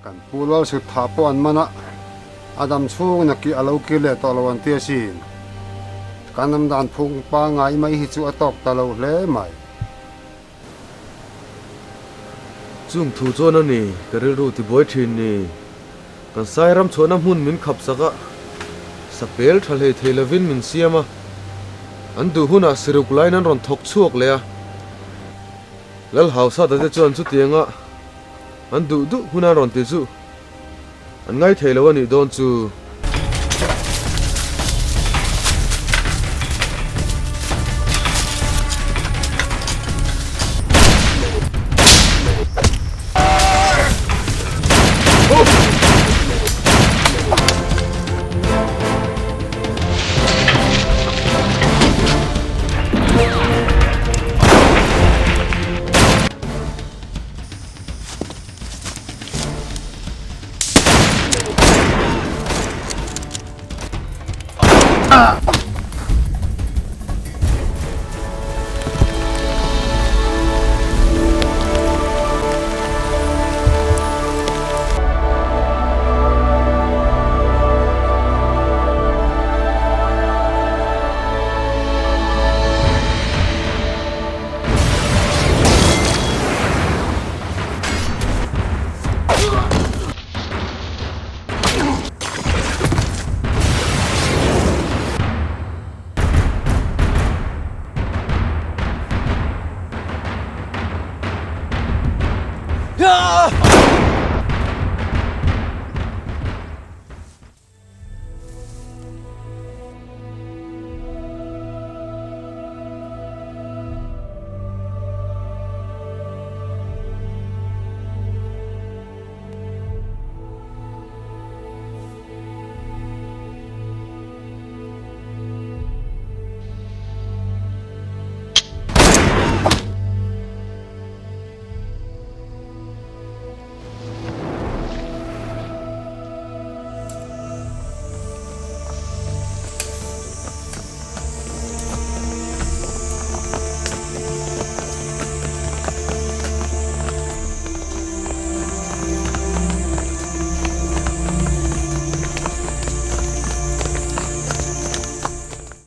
Kan pu Lalsut thah pawh an man a, a dam chhungin a kih a lo kir leh tawh lo an ti asin. Kan awm dan phung pangngai mai hi chu a tawk ta lo hle mai. Chung thu chuan a ni, ka rilru tibuai thin ni. Kan Sairam chhuahna hmun min khap sak a, sapel tha hlei thei lovin min siam a, an duh hunah siruk laiin an rawn thawk chhuak leh a. Lal Hausata te chuan chutianga an duh duh huna an rawn ti chu an ngaithei lo a nih dawn chu.